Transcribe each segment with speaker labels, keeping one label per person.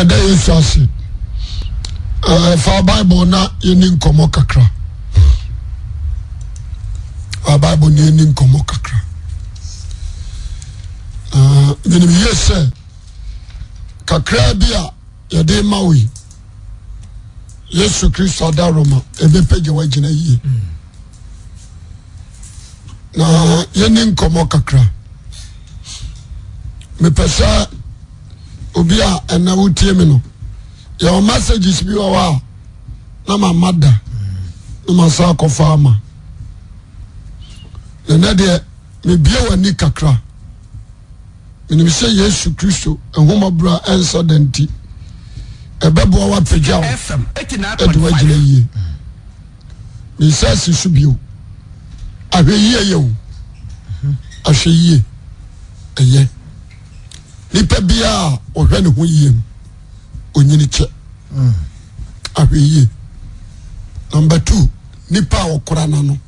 Speaker 1: Yɛda Yesu ase. Eh, fa Bible na yɛni nkɔmmɔ kakra. Fa Bible na yɛni nkɔmmɔ kakra. Uh, menim yie sɛ kakra bi a yɛde ma wo yi Yesu Kristo adaworoma ɛbɛpagya woagyina yie. Mm. Na yɛni nkɔmmɔ kakra. Mepɛ sɛ obi a ɛnɛ wotie me no yɛwɔ messages bi wɔ hɔ a na mama da na masa akɔfa ama na nɛ deɛ mebie w'ani kakra menim sɛ Yesu Kristo ɛhomɔborɔ a ɛnsa da nti ɛbɛboa wapagya wo ɛde woagyina yie. Me nsa si so bio. Ahwɛ yie yɛ o. Ahwɛ yie ɛyɛ. Nipa biara a ɔhwɛ ne ho yie no, onyini kyɛ. Ahwɛ yie. Number two, nipa a ɔkora n'ano.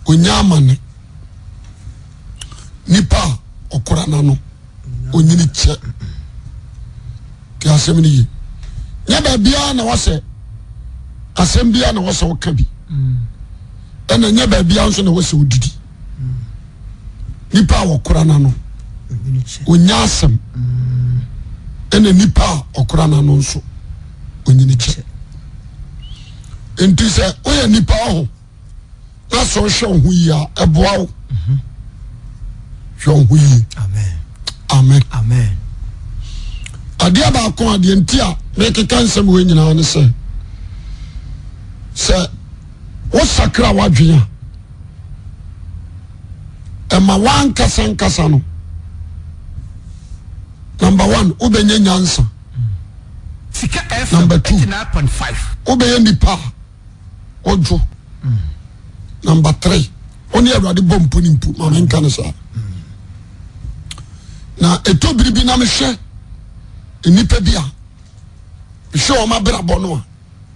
Speaker 1: Onya amane. Nipa a ɔkora n'ano, onyini kyɛ. Te asɛm no yie. Nyɛ baabiara na wɔsɛ asɛm biara na wɔsɛ wɔka bi. Ɛna nyɛ baabiara nso na wɔsɛ wɔdidi. Nipa a wɔkora n'ano onya asɛm. Ɛna nipa a ɔkora n'ano nso onyini kyɛ. Nti sɛ woyɛ nipa ɔho na sɛ ɔhwɛ wo ho yie a ɛboa wo hwɛ wo ho yie amen adeɛ baako adeɛ nti a mekeka nsɛm wɔ nyinaa ne sɛ sɛ wosakra w'adwene a ɛma w'ankasa nkasa no number one wobɛnya nyansa number two wobɛyɛ nipa a ɔdwo number three ɔne awurade bɔ mpo ne mpo maame nka no saa na ɛtɔ biribi na mehwɛ nnipa bi a mehwɛ wɔn abrabɔ no a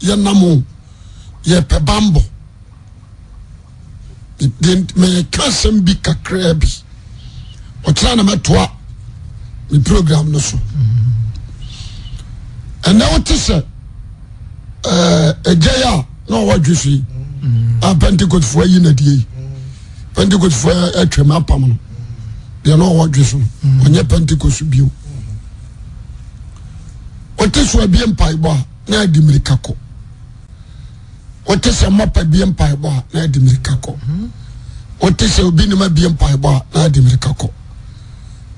Speaker 1: yɛnam o yɛpɛ bambɔ meka asɛm bi kakraa bi ɔkyena na mɛtoa me program no so ɛnɛ wote sɛ ɛgya yi a na ɔwɔ adwe so yi a pentecostfoɔ ayi na die yi pentecostfoɔ atwam apam no deɛ na ɔwɔ adwe so no ɔnyɛ pentecost bio wote so abie mpaebɔ a na adi mmirika kɔ wote sɛ mmɔpa bie mpaebɔ a na adi mmirika kɔ wote sɛ obi nim abie mpaebɔ a na adi mmirika kɔ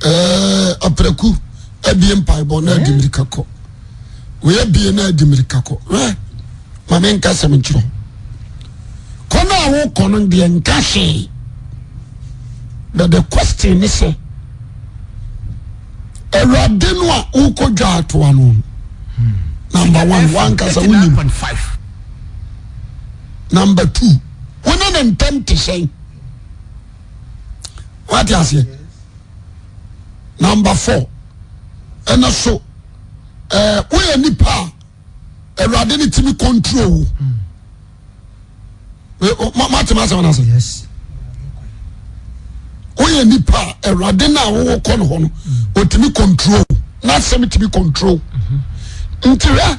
Speaker 1: ɛɛ apraku abie mpaebɔ na adi mmirika kɔ wei abie na adi mmirika kɔ hwɛ maame nka sɛm nkyerɛ kɔ no a wokɔ no deɛ nka hwee but the question ne sɛ awurade no a wokɔ dwa atoa no number one wankasa wonim number two wone ne ntam te sɛn wate aseɛ number four ɛna so ɛɛ woyɛ nipa a awurade ne timi control wo. Mm. mate m'asɛm no ase woyɛ nipa a awurade no a wowɔ kɔ no hɔ no ɔtumi control n'asɛm tumi control nti hwɛ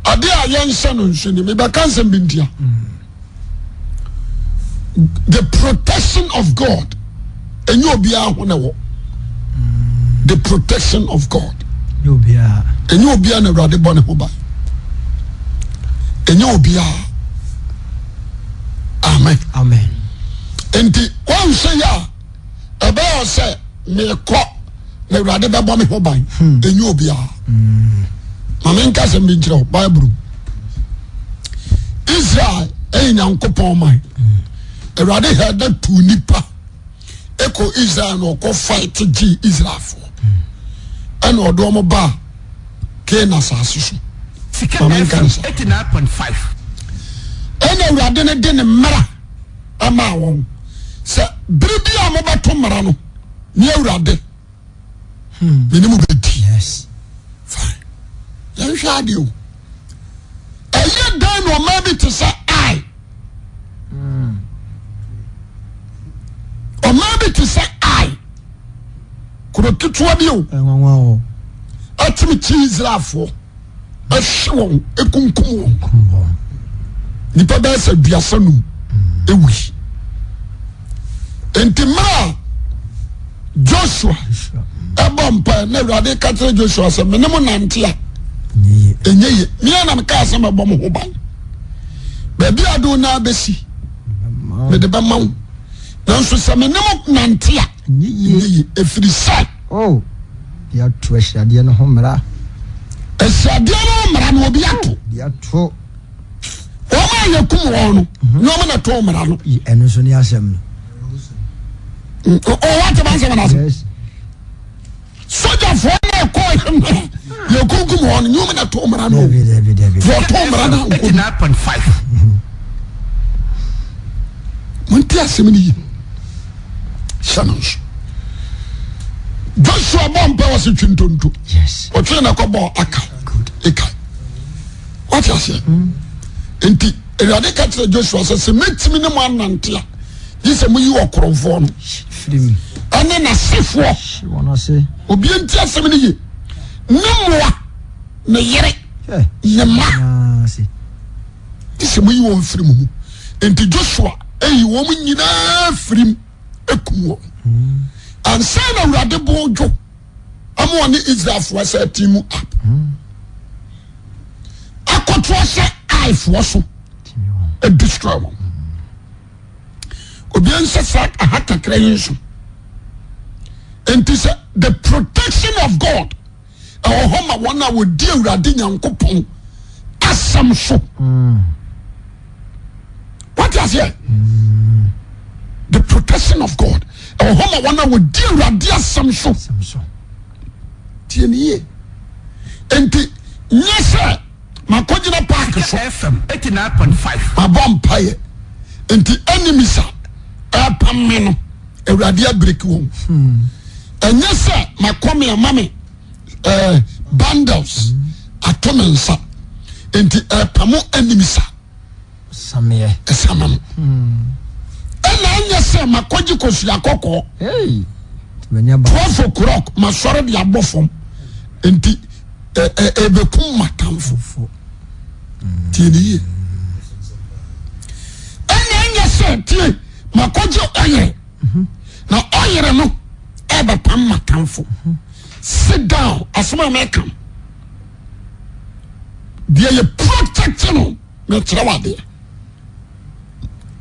Speaker 1: ade a yɛnhyɛ no nso ni mebɛka nsɛm bi ntia the protection of God ɛnyɛ obiara ho na ɛwɔ the protection of God ɛnyɛ obiara na awurade bɔ ne ho ban ɛnyɛ obiara amen
Speaker 2: amen
Speaker 1: nti wɔnhwɛ yɛ a ɛbɛyɛ sɛ mekɔ na awurade bɛbɔ me ho ban hmm. ɛnyɛ obiara hmm. ma menka sɛ bi nkyerɛ wo bible Israel ɛyɛ nyankopɔn man hmm. Awurade hɛ da tu nipa ɛkɔ Israel na ɔkɔ fight gye Israelfoɔ ɛna ɔde wɔn baa Canaan asase so.
Speaker 3: Sika
Speaker 1: Maame nka ne
Speaker 3: FM
Speaker 1: sa.
Speaker 3: 89.5.
Speaker 1: Ɛna Awurade no de ne mmara ɛmaa wɔn sɛ bere bi a mobɛto mmara no ne Awurade me ne mo bɛdi.
Speaker 2: Yes.
Speaker 1: Fine. Yɛnhwɛ adeɛ o. Ɛyɛ dɛn na ɔman bi te sɛ I ɔman bi te sɛ I kuro ketewa bi o. Ɛtumi kyi Israelfoɔ ɛhye wɔn ekunkum wɔn. Nipa bɛyɛ sɛ 35 ewui. Nti mmerɛ a Joshua ɛbɔ mpae na Awurade ka kyerɛ Joshua sɛ mene mo nante a ɛnyɛ ye. Mea na mekaa sɛ mɛbɔ mo ho ban. Baabi a de wo nan bɛsi mede bɛma wo. Nanso sɛ mene mo nante a ɛnyɛ ye ɛfiri sɛ.
Speaker 2: Oh, de ato ahyiadeɛ no ho mmara.
Speaker 1: Ahyiadeɛ no ho mmara no obi ato.
Speaker 2: Obi ato.
Speaker 1: Wɔn a yɛkum wɔn no, mhm. ne wɔn na to mmara no.
Speaker 2: Ɛno nso ne asɛm no.
Speaker 1: Ɔwɔ ate ba nsɛm n'ase. Sogyafoɔ no ɛkɔ yɛkunkum wɔn no, ne wɔn na to mmara no. Wɔto mmara no ankɔ bi. Monte asɛm no yi. Hyɛ no nso. Joshua bɔ mpɛ wɔ se twi ntonto. Ɔtwe na kɔ bɔ aka. Eka. Wate aseɛ? Mm. Nti Awurade ka kyerɛ Joshua sɛ sɛ mɛtumi ne mo anante a gye sɛ moyi ɔkorɔmfoɔ no ɛne n'asefoɔ. Obi nti asɛm no ye. Ne mmoa, ne yere, ne mma. Gye sɛ moyi wɔn firi mo mu. Enti Joshua yi wɔn nyinaa firi mu kum wɔn. Ansa na Awurade bo dwo ama ɔne Israelfoɔ sɛ team up. Akɔtoɔ sɛ Aifoɔ so destroy wɔn. Obiara nhyɛ saa aha kakra yi nso. Enti sɛ the protection of God ɛwɔ hɔ ma wɔn a wɔdi Awurade Nyankopɔn asɛm so. Wate aseɛ? The protection of God ɛwɔ hɔ ma wɔn a wɔdi Awurade asɛm so. Tie ne yie. Nti nyɛ sɛ makɔgyina paaki so mabɔ mpaeɛ nti enemies a ɛrepam me no awurade abiriki wɔn ɛnyɛ sɛ makɔ me ama me ɛɛ eh, bundles ato me nsa nti ɛpamo enemies a
Speaker 2: sameɛ
Speaker 1: ɛsama no ɛna ɛnyɛ sɛ makɔgye kosua kɔkɔɔ 12 o'clock masɔre de abɔ fam nti ɛbɛkum matamfo tie ne yie ɛna ɛnyɛ sɛ tie makɔgye ɔyere na ɔyere no ɛbɛpam matamfo sit down asɛm a mɛka no deɛ yɛ protect no mɛkyerɛ wo adeɛ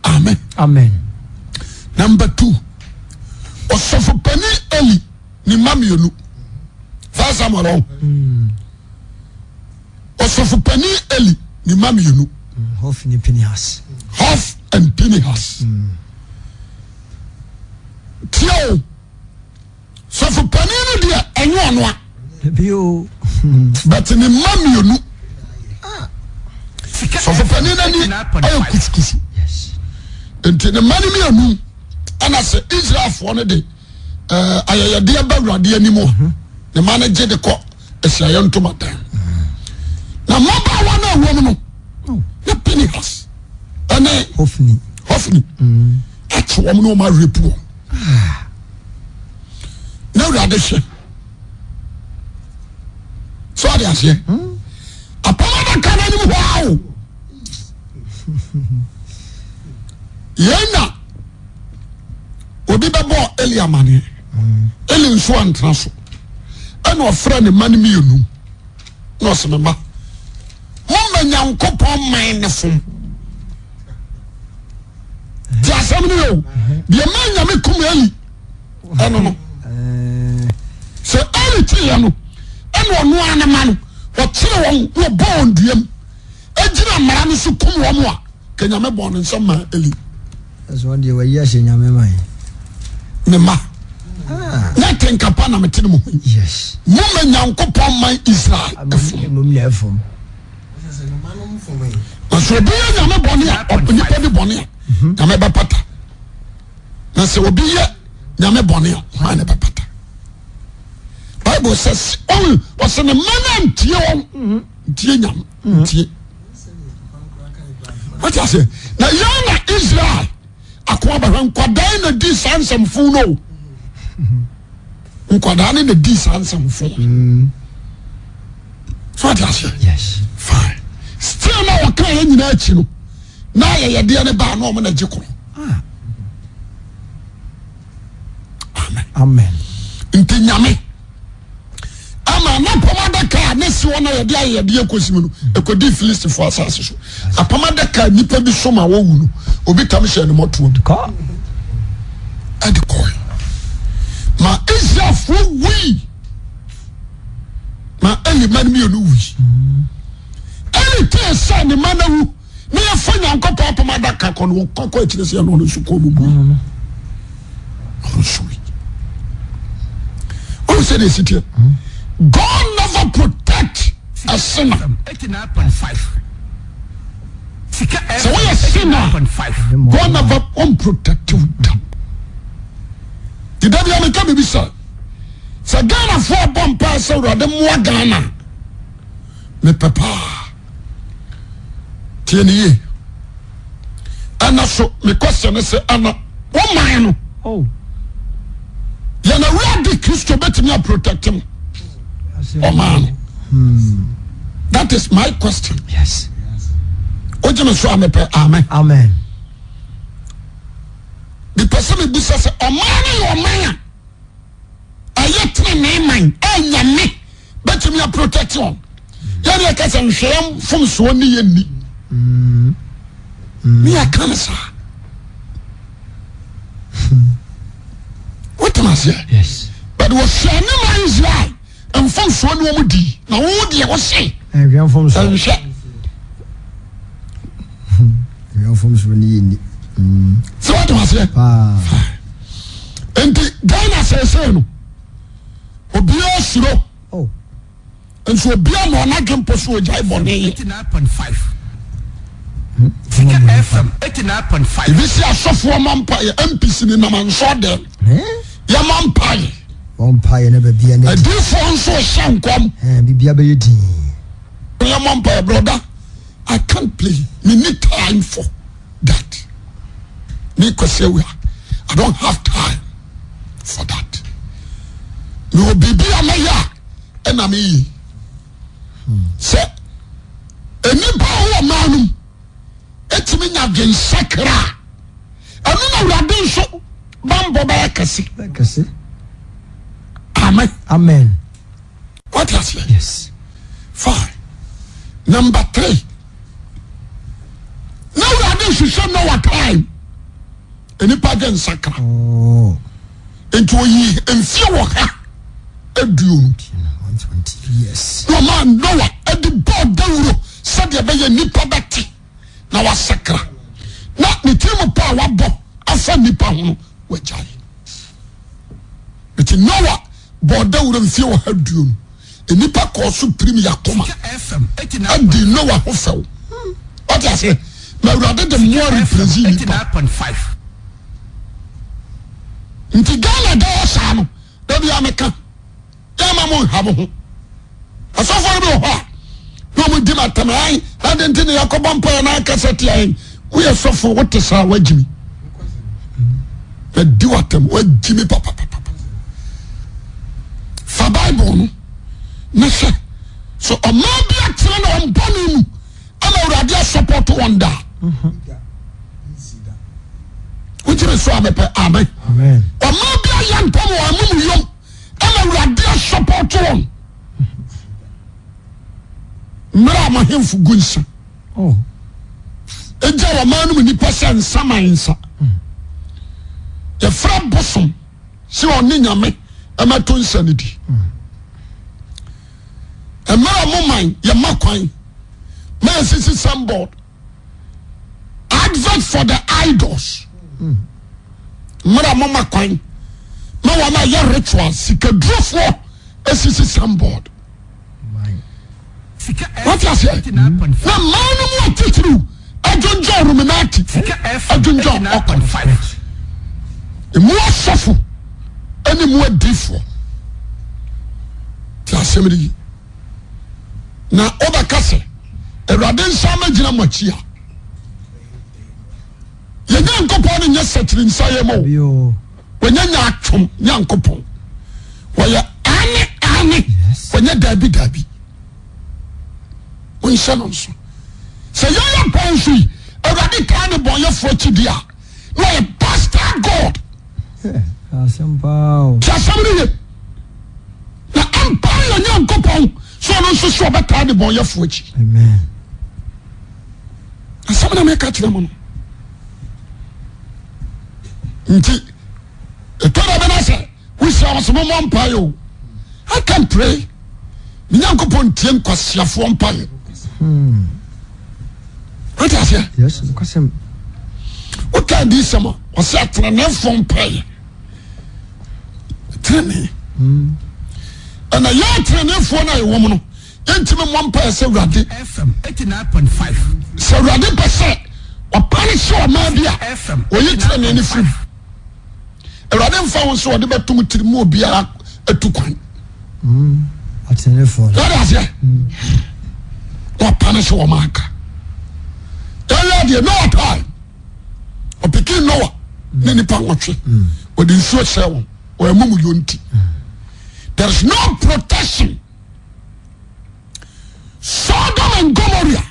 Speaker 1: amen
Speaker 2: amen
Speaker 1: number two ɔsɔfo panin Eli ne mma mmienu First Samuel ɔn ɔsɔfo panin Eli ne mma mmienu
Speaker 2: Hofni Pinehas
Speaker 1: Hof and Pinehas tie o sɔfo panin no deɛ ɛnyɛ ɔno a but ne mma mmienu sɔfo panin no ani ayɛ kusukusu nti ne mma no mmienu ɛna sɛ Israelfoɔ no de eh, ayɛyɛdeɛ ba Awurade anim a mhm. ne mma no gye de kɔ asiayɛ ntomadan na mmabaawa no a wɔm no oh. ne Pinehas ɛne
Speaker 2: Hofni
Speaker 1: Hofni mm. akye wɔn na wɔn arepu wɔn ah. na Awurade hwɛ sɛ ɔde aseɛ hmm. apam adaka no anim hɔ a o yɛn na obi bɛbɔ Eli amaneɛ hmm. Eli nso antena so ɛna ɔfrɛ ne mma no mmienu na ɔsɛ me mma momma Nyankopɔn man ne fom ti asɛm no yɛ o deɛ ma Nyame kum Eli ɛno no sɛ Eli teeɛ no ɛna ɔno ara ne ma no ɔkyere wɔn na ɔbɔ wɔn duam egyina mmara no so kum wɔn a ka Nyame bɔ ne nsam ma Eli.
Speaker 2: Ɛsɛ wɔn deɛ wɔyi ahyɛ Nyame ma yi.
Speaker 1: Ne ma ah. na tenkapa na mete ne mo ho yi.
Speaker 2: Yes.
Speaker 1: Mo ma Nyankopɔn man Israel ɛfom.
Speaker 2: Mmom na ɛfom.
Speaker 1: Na sɛ obi yɛ Nyame bɔne a onipa di bɔne a mhm. Nyame bɛpata. Na sɛ obi yɛ Nyame bɔne a hwan na bɛpata? Bible sɛ ɔn ɔsɛ ne mma no antie wɔn mhm. ntie Nyame mhm. ntie. Wate aseɛ na yɛn na Israel akoa bɛhwɛ nkwadaa na di saa nsɛmfo no o. Nkwadaa no na di saa nsɛmfo. So ate aseɛ?
Speaker 2: Yes.
Speaker 1: Fine. Still na wɔka yɛ nyinaa akyi no, na ayɛyɛdeɛ no baa na wɔn na gye korɔ.
Speaker 2: Ah.
Speaker 1: Amen.
Speaker 2: Amen.
Speaker 1: Nti nyame ama na apam adaka a ne si hɔ na yɛde ayɛyɛdeɛ kɔsi mu no ɛkɔdi Filistifoɔ asase so. Apam adaka a nnipa bi so ma wɔwu no, obi tam hyɛ ne mmɔtoam.
Speaker 2: Kɔ.
Speaker 1: Ɛde kɔe. Ma Israelfoɔ wui. Ma Eli mma no mmienu wui. Eli tee sɛ ne mma no awu na yɛfa Nyankopɔn apam adaka kɔ no, ɔkɔ kɔ akyire sɛ ɛno ɔno nso kɔn mu bui. Ɔno nso wui. Ɔno sɛ deɛ ɛsi teɛ. God never protect a sinner. Sɛ woyɛ sinner, God never protect you da. Deda bi a meka biribi sɛ sɛ Ghanafoɔ bɔ mpae sɛ Awurade mmoa Ghana mepɛ paa tie ne yie ɛna so mekɔ sɛ ne sɛ ɛna wo man no
Speaker 2: oh.
Speaker 1: yɛn Awurade Kristo bɛtumi aprotect mo ɔman no
Speaker 2: hmm.
Speaker 1: that is my question
Speaker 2: yes
Speaker 1: wogye me so a mepɛ amen
Speaker 2: amen
Speaker 1: mepɛ sɛ mebisa sɛ ɔman no yɛ ɔman a ɛyɛ tenenee man a nyame bɛtumi aprotect wɔn yɛne yɛka sɛ nhwɛɛ mfomsoɔ ne yɛnni ne yɛka no saa wotem aseɛ but wɔhwɛ ne ma Israel mfomsoɔ ne wɔn di na wo deɛ wo se
Speaker 2: nhwɛ mfomsoɔ
Speaker 1: nhwɛ
Speaker 2: nhwɛ mfomsoɔ ne yɛnni
Speaker 1: sɛ wotem aseɛ nti Ghana sɛsɛ no obiara suro
Speaker 2: oh.
Speaker 1: nso obiara ma ɔnadwe mpo so ogyae bɔne yɛ ebi si asɔfoɔ ma mpaeɛ MPs ne nam ansɔ dɛm yɛ ma mpaeɛ
Speaker 2: mpaeɛ na baabi a
Speaker 1: adiifoɔ nso hyɛ nkɔm
Speaker 2: biribi abɛyɛ din
Speaker 1: yɛ ma mpaeɛ brɔda I can't play me need time for that me Kwasi Awia I don't have time for that mewɔ biribi a mɛyɛ a ɛna meyɛ sɛ nnipa a wɔwɔ ɔman no mu ɛtumi nya adwensakra a ɛno na awurade nso bambɔ bɛyɛ kɛse amen
Speaker 2: amen
Speaker 1: What aseɛ?
Speaker 2: Yes.
Speaker 1: Fine. Number three. Na Awurade hwehwɛ Noah time. Nnipa dwe nsakra.
Speaker 2: Oh.
Speaker 1: Nti oyi mfie wɔ ha aduonu.
Speaker 2: Yes.
Speaker 1: Na ɔmaa Noah ɛde bɔɔ dawuro sɛdeɛ ɛbɛyɛ nnipa bɛte na wasakra. Na ne tirim pa a wabɔ afa nnipa ho no wagyae. Nti Noah bɔɔ dawuro mfeɛ ɔha aduonu. Nnipa kɔɔ so pirim yɛ akoma adi Noah ho fɛw. Ɔte aseɛ? Na Awurade de mmoa represi nnipa. Nti Ghana da hɔ saa no, da bi a meka, yɛ ma mo nha mo ho. Asɔfoɔ no bi wɔ hɔ a, na wɔn di ma tɛm ɛn, na de nti na yɛkɔbɔ mpaeɛ na akasa tia yɛn. Woyɛ sɔfo, wote saa wagyimi. Madi w'atɛm, wagyimi papapapa. Fa Bible no na hwɛ. So ɔman bi atena na wɔn bɔne mu ama Awurade asɔpɔto wɔn daa. Wogyeme so a mepɛ amen. Ɔman bi ayɛ ntɛm wɔ amumuyom ama Awurade asɔpɔto wɔn. Mmerɛ a mahemfo gu nsa.
Speaker 2: Oh.
Speaker 1: Egya ɔman no mu nipa sɛ nsa man nsa. Yɛfrɛ bosom sɛ ɔne nyame ɛmɛto nsa no di. Mmerɛ mo man yɛma kwan ma yɛsisi signboard advert for the idols. Mmerɛ mo ma kwan ma wɔn a yɛ ritual sikadurofoɔ esisi signboard. Wate aseɛ? Na mmaa no mu atitiriw adwendwen Illuminati, adwendwen occult. Emu asɔfo ne mu adiifoɔ. Te asɛm no yi. Na wobɛka sɛ, Awurade nsa mɛgyina mo akyi a. Yɛn Nyankopɔn no nyɛ sɛkyiri nsa yɛ mu. Wɔnyɛ nyaatwom Nyankopɔn. Wɔyɛ aane aane, wɔnyɛ daabi daabi. Wonhyɛ no nso. Sɛ yɛyɛ pɔn so yi, Awurade taa ne bɔnyɛfoɔ akyi di a, na ɔyɛ bastard God. Ti asɛm no ye. Na ampa yɛ Nyankopɔn sɛ ɔno nso so ɔbɛtaa ne bɔnyɛfoɔ akyi. Asɛm na meka kyerɛ mo no. Nti, ɛtɔ da bi na sɛ wohyia wɔn sɛ mommɔ mpaeɛ o. I can pray. Me Nyankopɔn ntie nkwasiafoɔ mpaeɛ. Wote aseɛ? Woka adiyisɛm a ɔsɛ ateneneefoɔ mpaeɛ. Tenenee. Ɛna yɛ ateneneefoɔ no a yɛwɔ mu no yɛntumi mmɔ mpaeɛ sɛ Awurade. Sɛ Awurade pɛ sɛ ɔpane hyɛ ɔman bi a ɔyi tenenee no firi mu. Awurade mfa ho sɛ ɔde bɛto mo tiri mu obiara atu kwan. Wode aseɛ wapane sɛ wɔn aka ɛyɛ deɛ Noah time ɔpeke Noah ne nipa nwɔtwe ɔde nsuo hyɛ wɔn wɔn amumuyɔ nti there is no protection Sodom and Gomorrah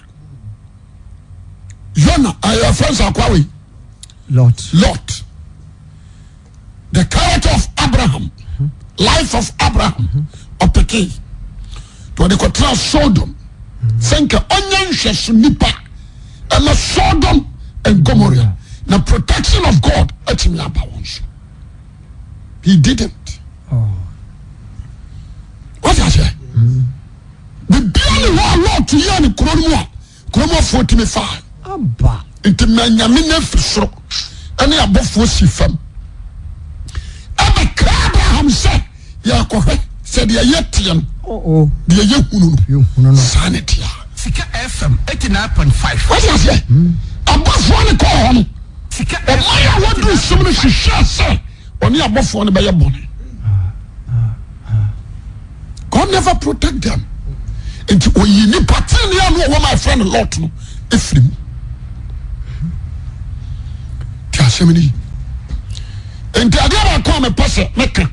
Speaker 1: Yona ɛyɛ fɛn sɛ akwa wei
Speaker 2: Lot.
Speaker 1: Lot. The character of Abraham. Life of Abraham. Ɔpeke. Wɔde kɔtena Sodom. Sɛ nka ɔnyɛ nhwɛso nipa ɛma Sodom and Gomorrah. Na protection of God atumi aba wɔn so. He didn't.
Speaker 2: Oh.
Speaker 1: Wọ́n ti aseɛ. Bibia ni hɔ a Lot yɛ ne kuro no mu a. Kuromafoɔ tumi faa.
Speaker 2: Aba.
Speaker 1: Nti ma nyame no afiri soro ɛne abɔfoɔ si fam ɛbɛkra Abraham sɛ yɛkɔhwɛ sɛ deɛ yɛ teɛ no
Speaker 2: oh, oh.
Speaker 1: deɛ yɛ hunu no saa ne teɛ.
Speaker 3: Sika FM 89.5.
Speaker 1: Wọ́n ti aseɛ abɔfoɔ no kɔɔ hɔ no ɔman a wɔduru sum no hwehwɛ sɛ ɔne abɔfoɔ no bɛyɛ bɔne. God never protect them. Nti oyi nipa tenenee a no ɔwɔ ma ɛfrɛ no Lot no efiri mu. Ti asɛm ni. Nti adeɛ baako a mepɛ sɛ meka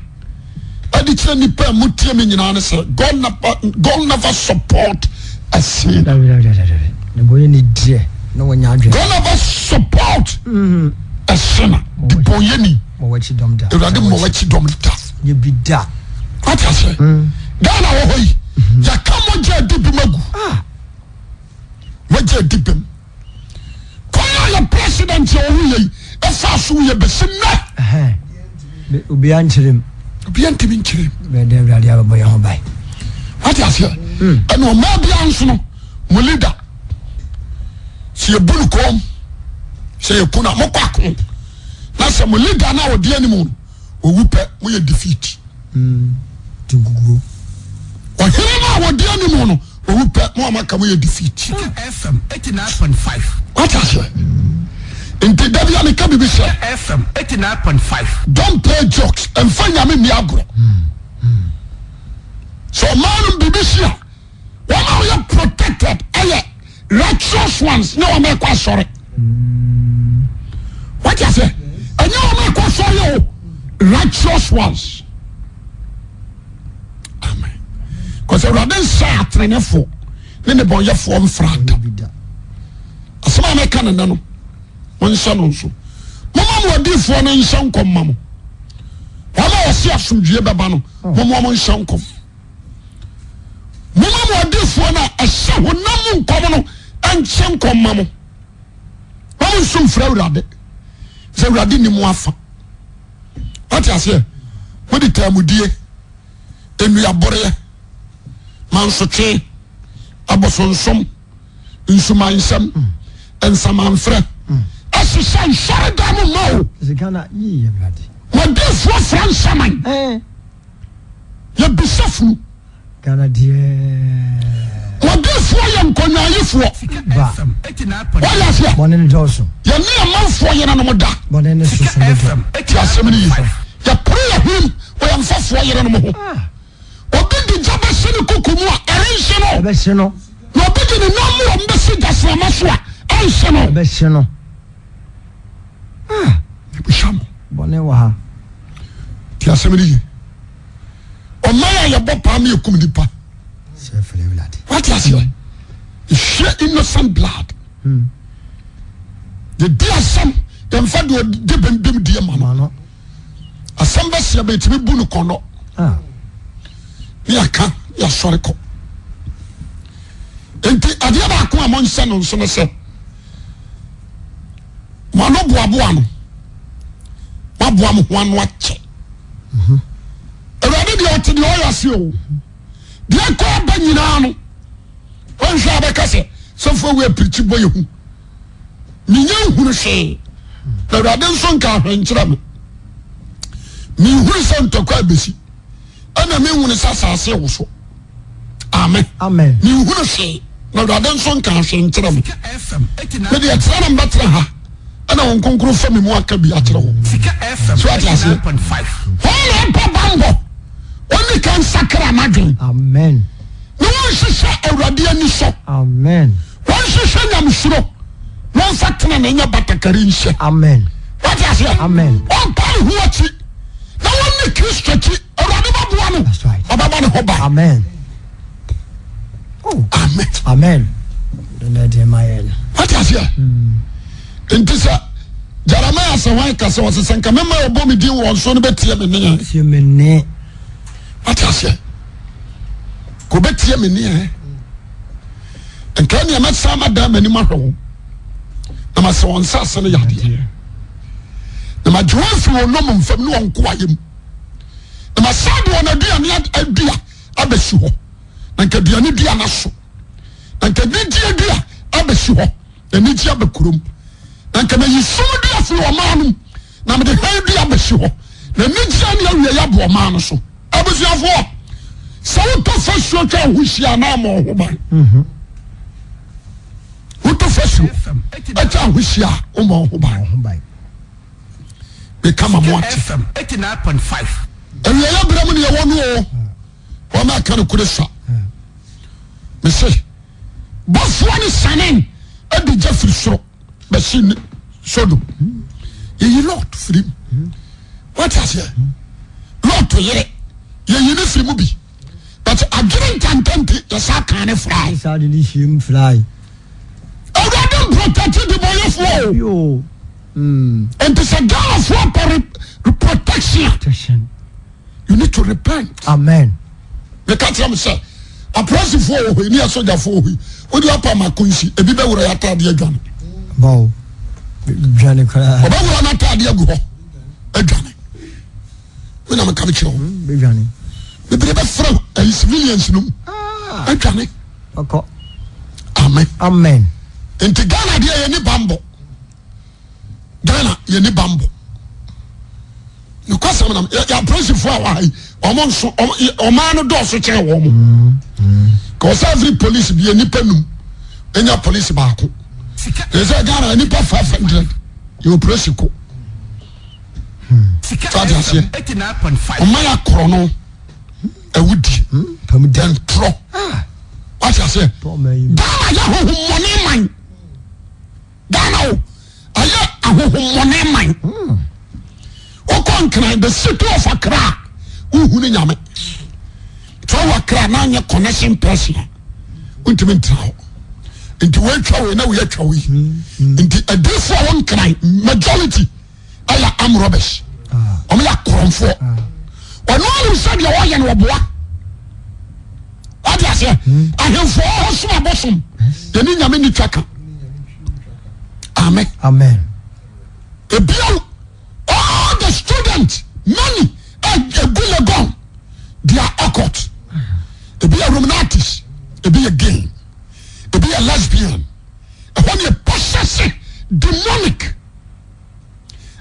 Speaker 1: ɛde kyerɛ nipa a motie me nyinaa ne sɛ God never, God never support a sin. God never support a sinner. Debɔnyɛni. Awurade mmɔ w'akyi dɔm da.
Speaker 2: Nyɛ bi da.
Speaker 1: Wate aseɛ? Mm. Ghana wɔ hɔ yi, mm-hmm. yɛka mogya adi bem agu. Ah. Mogya adi bem. Kwan a yɛ president yɛ ɔho yɛ yi, ɛfa so yɛ bɛsi nnɛ.
Speaker 2: Obiara nkyerɛ mu.
Speaker 1: Obiara ntumi nkyerɛ mu.
Speaker 2: Bɛyɛ dɛ Awurade abɛbɔ yɛn ho ban.
Speaker 1: Wate aseɛ? Mm. Ɛna ɔmaa biara nso no, mo leader, sɛ yɛbu no kɔn sɛ yɛku no a, mokɔ ako. Na sɛ mo leader no a ɔdi anim no owu pɛ moyɛ defeat.
Speaker 2: Mm, nkukuo.
Speaker 1: Ɔhene no a ɔdi anim no owu pɛ mo a moaka moyɛ defeat.
Speaker 3: Sika FM 89.5.
Speaker 1: Wate aseɛ? Nti da bi a meka biribi sɛ.
Speaker 3: Sika FM 89.5.
Speaker 1: Don't play jokes. Mfa nyame nni agorɔ. Sɛ ɔman no biribi si a wɔn a wɔyɛ protected ɛyɛ righteous ones nyɛ wɔn ɛkɔ asɔre wọ́n ase ɛnyɛ wɔn ɛkɔ asɔre o righteous ones amen kɔsɛ awurade nsa atenenefo ne ne bɔnyɛfoɔ mfra da asɛm a mɛka ne nɛ no wɔn nhyɛ no nso moma mo adiifoɔ no nhyɛ nkɔm ma mo wɔn a wɔsi asomdwie bɛba no moma wɔn nhyɛ nkɔm. Momma mo adiyifoɔ no a ɛhyɛ honam mu nkɔm no nhyɛ nkɔm ma mo. Ma mo nsu mfrɛ Awurade sɛ Awurade ni mo afa. Wate aseɛ? Mode taamudie, nnuaboreɛ, mansotwe, abosonsom, nsumansɛm, nsamanfrɛ ɛhyehyɛ nsɔredan mu ma o. Mo adiyifoɔ frɛ nsaman. Yɛbisa funu.
Speaker 2: Ghana deɛ.
Speaker 1: Wɔdefoɔ yɛ nkonyaayifoɔ.
Speaker 2: Ba.
Speaker 1: Wɔyɛ aseɛ.
Speaker 2: Bɔne no dɔɔso.
Speaker 1: Yɛne amanfoɔ yerenom da.
Speaker 2: Bɔne no soso dodo.
Speaker 1: Ti asɛm no yi. Yɛpere yɛ ho wɔ yɛn mfɛfoɔ yerenom ho.
Speaker 2: Ah.
Speaker 1: Obi de gya bɛhyɛ ne koko mu a, ɛrenhye no.
Speaker 2: Ɛbɛhye no.
Speaker 1: Na obi de ne nan mu wɔn bɛsi gyasrama so a, ɛnhye no.
Speaker 2: Ɛbɛhye no. Ah.
Speaker 1: Yɛbisa mo.
Speaker 2: Bɔne wɔ ha.
Speaker 1: Ti asɛm no yi. Ɔman a yɛbɔ paa ma yɛkum nipa. Wate aseɛ? Yɛhwie innocent blood. Yɛdi asɛm yɛmfa deɛ ɔdi bembem die ma no. Asɛm bɛseɛ bɛtumi bu no kɔnɔ. Ah. Ne yɛka ne yɛasɔre kɔ. Nti adeɛ baako a monhyɛ no nso no sɛ mo ano boaboa no moaboa mo ho ano akyɛ. Mhm. Awurade deɛ ɔte deɛ ɔyɛ ase o. Deɛ kɔ aba nyinaa no wɔnhwɛ a bɛka sɛ sɔfoɔ wei apirikyi bɔ yɛ hu. Menya nhunu hwee na Awurade nso nka ahwɛ nkyerɛ me. Menhunu sɛ ntɔkwa abɛsi ɛna menhunu sɛ asase woso. Amen.
Speaker 2: Amen.
Speaker 1: Menhunu hwee na Awurade nso nka ahwɛ nkyerɛ me. Me deɛ tena na mbɛtena ha ɛna wɔn nkonkoro fa me mu aka bi akyerɛ wo. So ate aseɛ. Wɔn na ɛpɛ bambɔ. Wɔn ni ka nsakra n'adwene.
Speaker 2: Amen.
Speaker 1: Na wɔnhwehwɛ Awurade ani sɔ.
Speaker 2: Amen.
Speaker 1: Wɔnhwehwɛ nyamesuro. Wɔnfa tena na ɛnyɛ batakari nhyɛ.
Speaker 2: Amen.
Speaker 1: Wate aseɛ.
Speaker 2: Amen.
Speaker 1: Wɔmpa ne ho akyi na wɔnni Kristo akyi. Awurade bɛboa no.
Speaker 2: That's right.
Speaker 1: Ɔbɛbɔ ne ho ban.
Speaker 2: Amen. Oh.
Speaker 1: Amen.
Speaker 2: Amen. Ɛnna ɛdeɛ ma yɛn.
Speaker 1: Wate aseɛ. Nti sɛ Jeremiah sɛ hwan ka sɛ ɔsɛ sɛ nka mɛma ɔbɔ me din wɔn so no bɛtie me nne.
Speaker 2: Tie me nne.
Speaker 1: Wate aseɛ. Kò bɛtie me nne. Nka ɛnea mɛsan madan m'anim ahwɛ wɔn na masɛ wɔn nsa ase no yadeɛ na magye wɔn afiri wɔn nom mfam ne wɔn nkoayɛ mu na masan de wɔn aduane adua abɛsi hɔ na nka aduane dua no aso na nka anigyeɛ dua abɛsi hɔ na anigyeɛ aba kurom na nka mayi sum dua firi ɔman no mu na mede hann dua abɛsi hɔ na anigyeɛ ne awieeɛ abɔ ɔman no so. Abusuafoɔ, sɛ wotɔ fasuo twa wo ho hyia na ama wo ho ban.
Speaker 2: Mhm.
Speaker 1: Wotɔ fasuo atwa wo ho hyia a woma wo ho ban. Meka ma mo ate. Awieeɛ berɛ mu ne yɛwɔ no o. Wɔn a ɛka no kure sa. Mese bɔfoɔ no sane de gya firi soro bɛhye ne Sodom. Yɛyi Lot firi mu. Wate aseɛ? Lot yere yɛyi ne firi mu bi. But adwene ntanta nti yɛsa kan ne frae.
Speaker 2: Saa de ne hyia mu frae.
Speaker 1: Awurade mprotɛkye debɔyɛfoɔ o. Nti sɛ Ghanafoɔ pɛ protection. You need to repent.
Speaker 2: Amen.
Speaker 1: Meka kyerɛ me sɛ apolisifoɔ wɔ hɔ yi ne asogyafoɔ wɔ hɔ yi wode apa ma konsi ebi bɛwura yɛ ataadeɛ adwane.
Speaker 2: Bɔw dwane koraa.
Speaker 1: Ɔbɛwura n'ataadeɛ agu hɔ adwane. Me na meka mekyerɛ wo.
Speaker 2: Hmm, bɛdwane.
Speaker 1: Bebree bɛfrɛ ɛyi civilians no mu
Speaker 2: ah.
Speaker 1: adwane.
Speaker 2: Ɔkɔ.
Speaker 1: Amen.
Speaker 2: Amen.
Speaker 1: Nti Ghana deɛ yɛ ni bambɔ. Ghana yɛ ni bambɔ nokwasɛm nam yɛ apolisifoɔ a wɔha yi wɔn nso ɔman no dɔɔso kyɛn wɔn mo ka ɔsɛ every police bi yɛ nipa num enya police baako yɛ sɛ Ghana nipa 500 yɛ opolisi ko fati aseɛ ɔman akorɔ no awudi ntorɔ wati aseɛ Ghana yɛ ahohomɔne man. Ghana o ɛyɛ ahohommɔne man wokɔ Nkran the city of Accra wohu ne nyame sɛ wowɔ Accra na anyɛ connection person a wontumi ntena hɔ nti woatwa wei na wei atwa wei nti adiifoɔ a wɔ Nkran majority ɛyɛ arm robbers wɔn yɛ akorɔmfoɔ ɔno anim sɛ deɛ ɔyɛ no ɔboa wate aseɛ ahemfo ɔhɔ som abosom yɛne nyame ni twa ka amen
Speaker 2: amen
Speaker 1: ebia all the students many egu Legon they are occult ebi yɛ Illuminatis ebi yɛ gay ebi yɛ lesbian ɛhɔ ne yɛ possess demonic.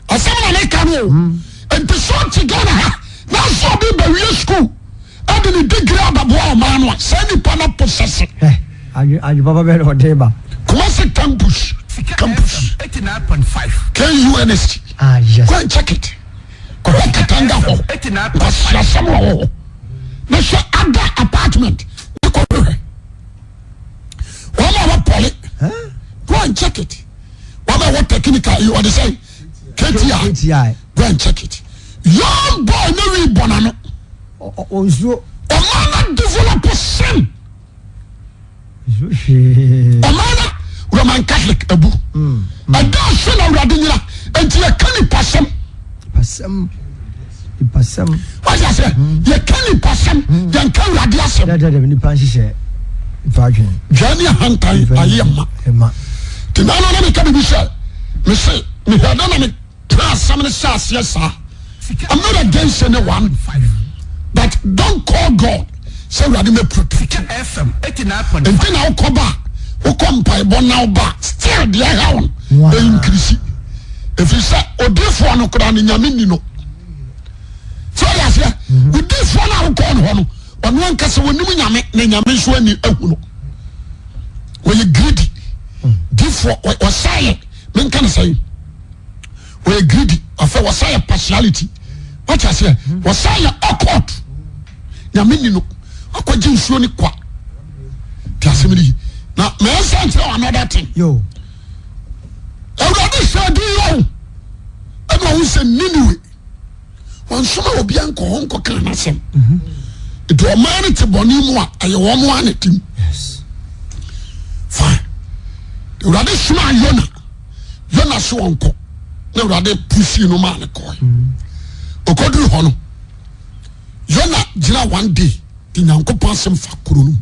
Speaker 1: Asɛm na meka no o. Hmm. Nti sɛ ɔte Ghana ha na sɛ ɔde bɛwie sukuu ɛde ne degree abɛboa ɔman no a saa nipa no possess.
Speaker 2: Adwe papa bɛyɛ na ɔde ba.
Speaker 1: Kumasi campus campus. KUNST.
Speaker 2: Ah, yes.
Speaker 1: Go and check it. Kɔhwɛ Katanga hɔ. Nkɔsiasɛm wɔ hɔ. Na hwɛ ada apartment. Ne kɔhwɛ. Wɔn a wɔpɔle. Go and check it. Wɔn a wɔ technical yi wɔde sɛ KTI. Go and check it. Young boy ne wi bɔ n'ano.
Speaker 2: Ɔnsuo.
Speaker 1: Ɔman na develop sin.
Speaker 2: Nsuo hwee.
Speaker 1: Ɛda ase na Awurade nyina. Enti yɛka nipasɛm.
Speaker 2: Nipasɛm. Nipasɛm.
Speaker 1: Wáyé ase. Yɛka nipasɛm. Yɛnka Awurade asɛm.
Speaker 2: Dɛdɛdɛ nipa nhyehyɛ. Nipa adwene.
Speaker 1: Dwa ne ahantan ayɛ ma.
Speaker 2: Ɛma.
Speaker 1: Te na na meka biribi sɛ mese mehwɛ dɛ na me ka asɛm no hyɛ aseɛ saa. I'm not against anyone but don't call God sɛ Awurade mɛ protect. Nti na wokɔ ba wokɔ mpaebɔ na woba still deɛ ɛha wo no ɛinkirisi ɛfiri sɛ odifoɔ no koraa no nyame ni no sɛ ɔde aseɛ odifoɔ no a wokɔɔ no hɔ no ɔno ankasa wɔnim nyame na nyame nso ani ahu no wɔyɛ greedy difoɔ wɔsa yɛ menka no sɛn wɔyɛ greedy afɛ wɔsa yɛ partiality wɔte aseɛ wɔsa yɛ awkward nyame ni no akɔgye nsuo ne kwa te asɛm no yi na mɛnsa nkyerɛ wɔ another thing awurade hyɛ di yɛ o ɛna ɔhu sɛ Niniwe wɔnsoma obiara nkɔ hɔ nkɔka n'asɛm nti ɔman no te bɔne mu a ɛyɛ wɔn a na tim fine awurade soma Yona Yona so wɔnkɔ na awurade pusi no maa no kɔɛ ɔkɔduru hɔ no Yona gyina one day de Nyankopɔn asɛm fa kuro no mu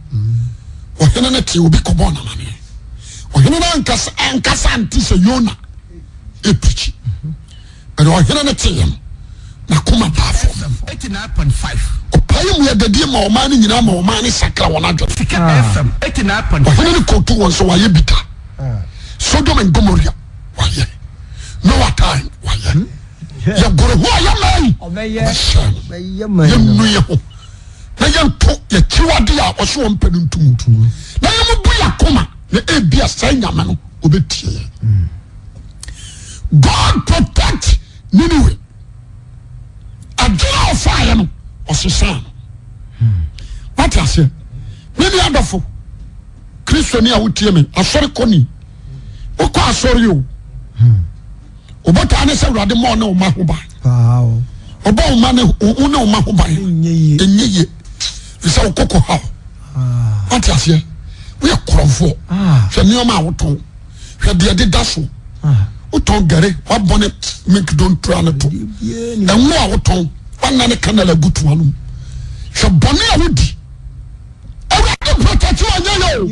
Speaker 1: ɔhene no te obi kɔbɔɔ n'amaneɛ ɔhene no ankasa ankasa nte sɛ Yona ɛpirikyi Ɛna ɔhene no teeɛ no, n'akoma baa fam. Ɔpae mu adadie ma ɔman no nyinaa ma ɔman no sakra wɔn adwene. Ɔhene no kɔtu wɔn sɛ wɔayɛ bi da. Sodom and Gomorrah wɔayɛ. Noah time wɔayɛ. Yɛgoro ho a yɛma yi ɔbɛhyɛ no. Yɛnnu yɛ ho na yɛnto yɛkyiwade a ɔso wɔn mpɛ no ntom. Na yɛmubu yɛ akoma na ebia saa nyame no ɔbɛtie yɛn. God protect Nineveh. Adwene a ɔfaeɛ no ɔsesaa no. Wate aseɛ? Me nua adɔfo, Kristoni a wotie me, asɔre kɔni, wokɔ asɔre o. Obotaa ne sɛ Awurade ma ɔne ɔma ho ban. Ɔbɔ ɔma ne wo ne ɔma ho ban. Ɛnyɛ yie. Fisɛ wokɔkɔ haw. Wate aseɛ? Woyɛ korɔmfoɔ. Hwɛ nneɛma a wotɔn. Hwɛ deɛ ɛdeda so. Wotɔn gari, wabɔ ne milk don tura no to. Ɛnwo a wotɔn, wana ne kanala agu toa no mu. Hwɛ bɔne a wodi. Awurade protect wo anyɛ yɛ o.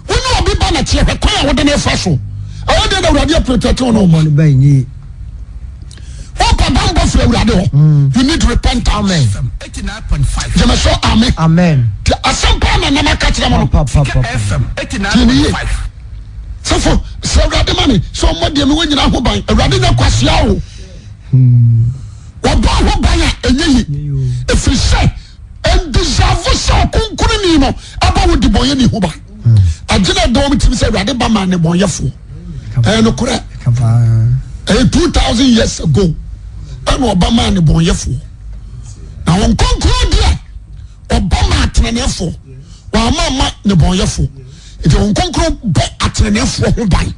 Speaker 1: Wo ne obi ba na teɛ hwɛ kwan a wode ne fa so. Ɛyɛ deɛ na Awurade aprotect wo no ma. Wopɛ bambɔ firi Awurade hɔ. Mm. You need repentance. Gyeme so amen.
Speaker 2: Amen.
Speaker 1: Ti asɛm paa na nam aka kyerɛ mo no. Tie ne yie. Sɔfo, sɛ Awurade ma me sɛ ɔmmɔ deɛ mewɔ nyinaa ho ban. Awurade nyɛ kwasea o. Wɔbɔ ho ban a ɛnyɛ yi. Ɛfiri sɛ ɛndeserve sɛ ɔkronkronni no ɛbɔ wo debɔnyɛni ho ban. Adwene ɛda wɔn tirim sɛ Awurade ba maa nnebɔnyɛfoɔ. Ɛyɛ nokorɛ. Ɛyɛ 2000 years ago ɛna ɔba maa nnebɔnyɛfoɔ. Na wɔn kronkron deɛ ɔba maa ateneneefoɔ. Wɔama ma nnebɔnyɛfoɔ. Nti wɔn kronkron bɔ ateneneefoɔ ho ban.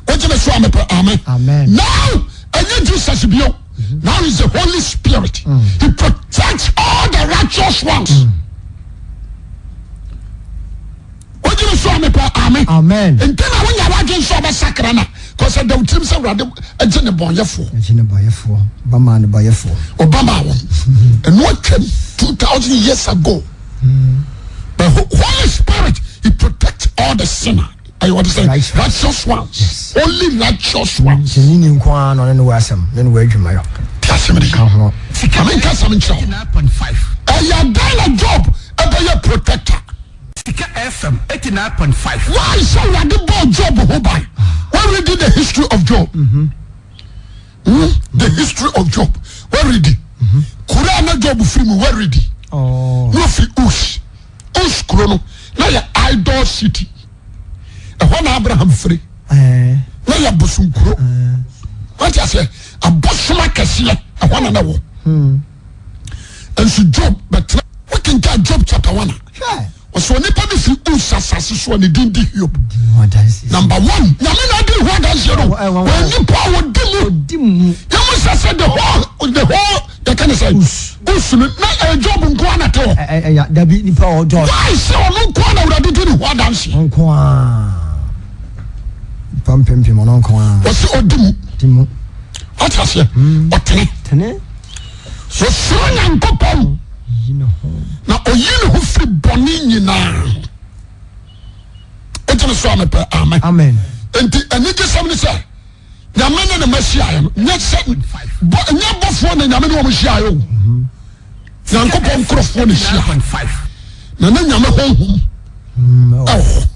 Speaker 1: Wogye me so a mepɛ amen. Now ɛnyɛ Jesus bio. Now is the Holy Spirit. Mm. He protects all the righteous ones. Mm. Wogye me so a mepɛ amen.
Speaker 2: Amen.
Speaker 1: Nti na wonya w'adwene sɛ ɔbɛsakra na kɔsɛ da wotirim sɛ Awurade agye ne bɔnyɛfoɔ.
Speaker 2: Agye ne bɔnyɛfoɔ. Ɔba maa ne bɔnyɛfoɔ.
Speaker 1: Ɔba maa wɔn. Ɛno atwam 2000 years ago. Mm. The Holy Spirit, He protects all the sinner. Ɛyɛ wɔde sɛ righteous ones.
Speaker 2: Yes.
Speaker 1: Only righteous ones.
Speaker 2: Sɛ ne nko ara na ɔne no wɔ asɛm ne no wɔ adwuma yɔ.
Speaker 1: Ti asɛm de.
Speaker 2: Ka ho.
Speaker 1: Maame nka asɛm nkyerɛ wo. Ɛyɛ dan na Job ɛbɛyɛ protector.
Speaker 3: Sika FM 89.5.
Speaker 1: Why sɛ Awurade bɔɔ Job ho ban? When read the history of Job. Mm -hmm. Mm, the history of Job. When read it. Kuro a na Job firi mu, when read it.
Speaker 2: Oh.
Speaker 1: Na ofiri Us. Us kuro no, na yɛ idol city. Ɛhɔ na Abraham firi.
Speaker 2: Eh.
Speaker 1: Na yɛ abosom kuro.
Speaker 2: Eh.
Speaker 1: Wate aseɛ, abosom akɛseɛ, ɛhɔ na na wɔ.
Speaker 2: Hmm.
Speaker 1: Nso Job bɛtena. Wokenkan Job chapter 1 a. Ɔsɛ onipa bi firi Us asase so a ne din de Hiob. Number one, nyame na adi ho adanseɛ no. Wɔyɛ nipa a wɔdi mu. Yɛmu sɛ sɛ the whole the whole yɛka ne sɛ Us no na ɛyɛ Job nko ara na te hɔ.
Speaker 2: Ɛya dabi nipa ɔdɔ.
Speaker 1: Why sɛ ɔno nko ara na Awurade di ne ho adanseɛ?
Speaker 2: Nko ara. Nipa mpempem ɔno nko ara.
Speaker 1: Wɔsi ɔdi mu.
Speaker 2: Di mu.
Speaker 1: Wate aseɛ? Ɔtene.
Speaker 2: Tene.
Speaker 1: Wɔsuro Nyankopɔn.
Speaker 2: Yi ne ho.
Speaker 1: Na ɔyi ne ho firi bɔne nyinaa ho. Wogyeme so a mepɛ amen.
Speaker 2: Amen.
Speaker 1: Nti anigyesɛm ne sɛ Nyame ne ne ma hyiaeɛ no nyɛ sɛ bɔ nyɛ bɔfoɔ na Nyame ne wɔn hyiaeɛ o. Nyankopɔn nkorɔfoɔ na hyia. Na ne Nyame honhom ɛwɔ hɔ.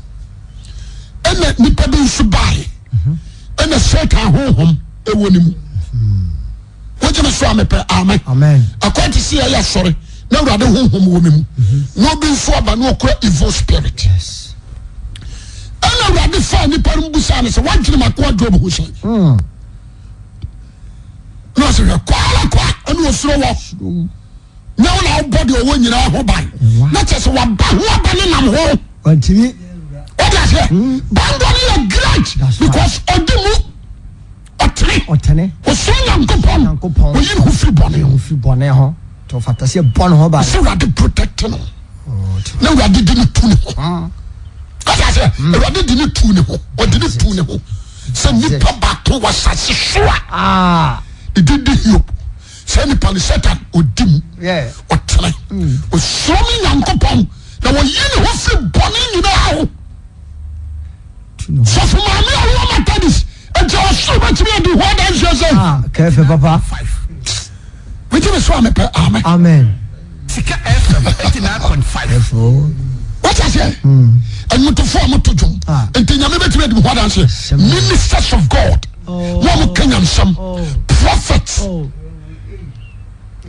Speaker 1: Ɛna nipa bi nso baeɛ. Ɛna Satan honhom ɛwɔ ne mu. Wogye me so a mepɛ amen. Akwan te sɛ yɛyɛ asɔre na Awurade honhom wɔ me mu. Na obi nso aba na ɔkura evil spirit. Ɛna Awurade faa nipa no busaa no sɛ wadwene m'akoa Job ho sɛn? Na ɔsɛ hwɛ kwaa la kwa ɛna osuro wɔ. Nyɛ wo na wobɔ deɛ ɔwɔ nyinaa ho ban. Na kyerɛ sɛ waba ho aba ne nam ho.
Speaker 2: Wantumi.
Speaker 1: Wode aseɛ? Banbɔ no yɛ great because ɔdi mu. Ɔtene.
Speaker 2: Ɔtene.
Speaker 1: Ɔsuro Nyankopɔn.
Speaker 2: Nyankopɔn.
Speaker 1: Ɔyi ne ho firi bɔne ho.
Speaker 2: Firi bɔne ho. Nti ɔfata sɛ bɔ ne ho ban.
Speaker 1: Sɛ Awurade protect no. Na Awurade di ne tu ne ho. Wode aseɛ? Awurade di ne tu ne ho. Ɔde ne tu ne ho. Sɛ nipa baako wɔ asase so a. Ne din de Hiob. Saa nipa no Satan ɔdi mu. Ɔtene. Ɔsuro ne Nyankopɔn. Na ɔyi ne ho firi bɔne nyinaa ho. Sɔfo maame a ɔwɔ Methodist nti ɔsoro bɛtumi adi ho adanseɛ sɛ.
Speaker 2: Ah, kɛfɛ papa.
Speaker 1: Wogye me so a mepɛ amen.
Speaker 2: Amen.
Speaker 3: Sika FM 89.5.
Speaker 1: Wọ́n aseɛ ẹnumutofo a wɔto dwom nti nyame bɛtumi adi ho adanseɛ ministers of God wɔn a wɔka nyamsɛm prophets.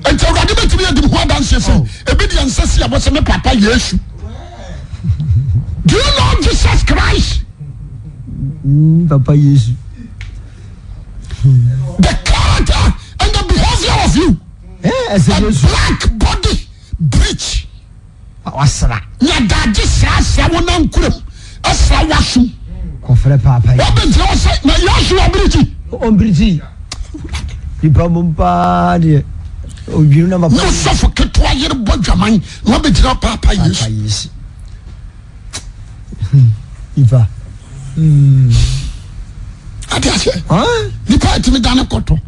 Speaker 1: Nti awurade bɛtumi adi ho adanseɛ sɛ ebi deɛ nsɛ si abɔ sɛ me papa Yesu. Do you know Jesus Christ?
Speaker 2: Papa Yesu.
Speaker 1: The character and the behavior of you.
Speaker 2: Eh, ɛsɛ
Speaker 1: A
Speaker 2: Yesu.
Speaker 1: black body breach.
Speaker 2: Wasra.
Speaker 1: Nyadagye srasra wo nankurom ɛsra w'asom.
Speaker 2: Kɔfrɛ paapa yi.
Speaker 1: Wabɛgyina hɔ sɛ na Yesu abirikyi.
Speaker 2: Ɔmbirikyi. Nipa mom paa deɛ. Odwiri na papa.
Speaker 1: Na ɔsɔfo ketewa yere bɔ dwaman na wabɛgyina paapa Yesu.
Speaker 2: Paapa Yesu. Nipa.
Speaker 1: Ate aseɛ. Nipa atumi dane kɔtɔ.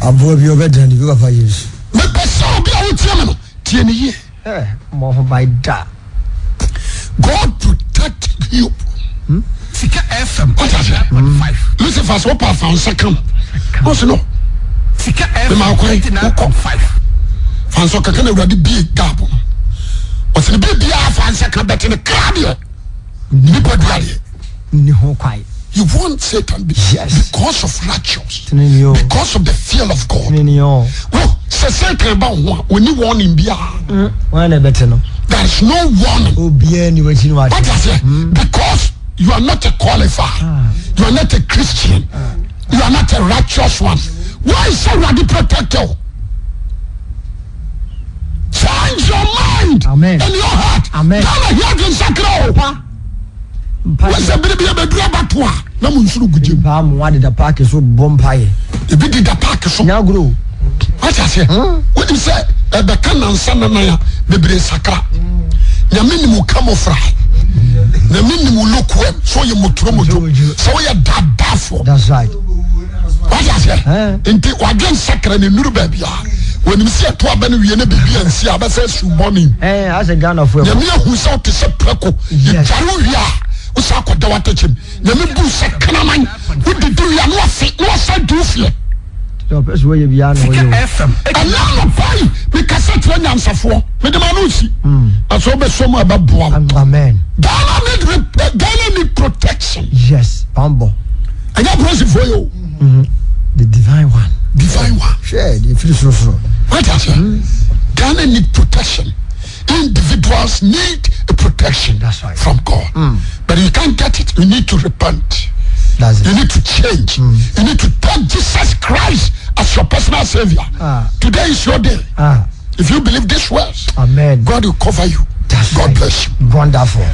Speaker 2: Aboa bi ɔbɛdane bi papa Yesu.
Speaker 1: Mepɛ sɛ obi a wotie me no tie ne yie.
Speaker 2: Mmɔ ho ban da.
Speaker 1: God protect you.
Speaker 2: Hmm?
Speaker 3: Sika FM.
Speaker 1: What is it? Lucifer sɛ wopa afa nsa ka no. Ɔsɛ no.
Speaker 3: Sika FM.
Speaker 1: Mema kwan wokɔ. Fa nsa kaka na awurade bie gap no. Ɔsɛ ne biribiara fa nsa ka bɛte ne kra deɛ. Nipa dua deɛ.
Speaker 2: Nni ho kwan.
Speaker 1: You want Satan be,
Speaker 2: yes.
Speaker 1: Because of righteous, because of the fear of God. Wo sɛ Satan ba wo ho a, oni warning biara.
Speaker 2: Wɔn na ɛbɛte no.
Speaker 1: There is no warning.
Speaker 2: Obiara ni w'akyi ni w'ate.
Speaker 1: What I say? Because you are not a qualified, you are not a Christian, you are not a righteous one. Why is Awurade protect you? Change your mind.
Speaker 2: Amen.
Speaker 1: And your heart.
Speaker 2: Amen.
Speaker 1: Ghana here adwensakra o. Wọ́n bere bi abɛduru abato a na mo nsoro gu gyem.
Speaker 2: Paa mo adeda paaki so bɔ mpaeɛ.
Speaker 1: Ebi deda paaki so.
Speaker 2: Nyagoro.
Speaker 1: Wate aseɛ. Wonim sɛ ɛbɛka nansa nanan a bebree sakra. Nyame nim wo camouflage. Nyame nim wo lokuam sɛ woyɛ motoromotro sɛ woyɛ daadaafoɔ.
Speaker 2: That's right.
Speaker 1: Wate aseɛ. Nti wadwen sakra ne nuru baabi a wɔnim sɛ ɛto aba no wie ne biribi ansi a bɛsɛ su bɔne.
Speaker 2: Ɛɛ asɛ Ghana fo.
Speaker 1: Nyame ahu sɛ wote sɛ prɛko. Yɛdware wo wie a wosan akɔda w'atɛkyɛm. Nyame bu sɛ kraman wodidi wie a na wafe na wasan di wo fie.
Speaker 2: Ɔpɛ sɛ wɔyɛ biara na ɔyɛ o.
Speaker 1: Ɛnɛ anɔpa yi mekasa kyerɛ nyansafoɔ mede ma no nsi na sɛ wobɛsɔ mu a ɛbɛboa wo.
Speaker 2: Amen.
Speaker 1: Ghana need Ghana need protection.
Speaker 2: Yes, bambɔ.
Speaker 1: Ɛnyɛ apolisifoɔ yi o.
Speaker 2: The divine one.
Speaker 1: Divine one.
Speaker 2: Hwɛ, deɛ firi sorosoro.
Speaker 1: Wate aseɛ? Ghana need protection. Individuals need a protection
Speaker 2: That's right.
Speaker 1: from God. But you can't get it. You need to repent.
Speaker 2: That's it.
Speaker 1: You need to change. You need to take Jesus Christ as your personal savior.
Speaker 2: Ah.
Speaker 1: Today is your day.
Speaker 2: Ah.
Speaker 1: If you believe these words,
Speaker 2: Amen.
Speaker 1: God will cover you.
Speaker 2: That's
Speaker 1: God
Speaker 2: right.
Speaker 1: bless you.
Speaker 2: Wonderful.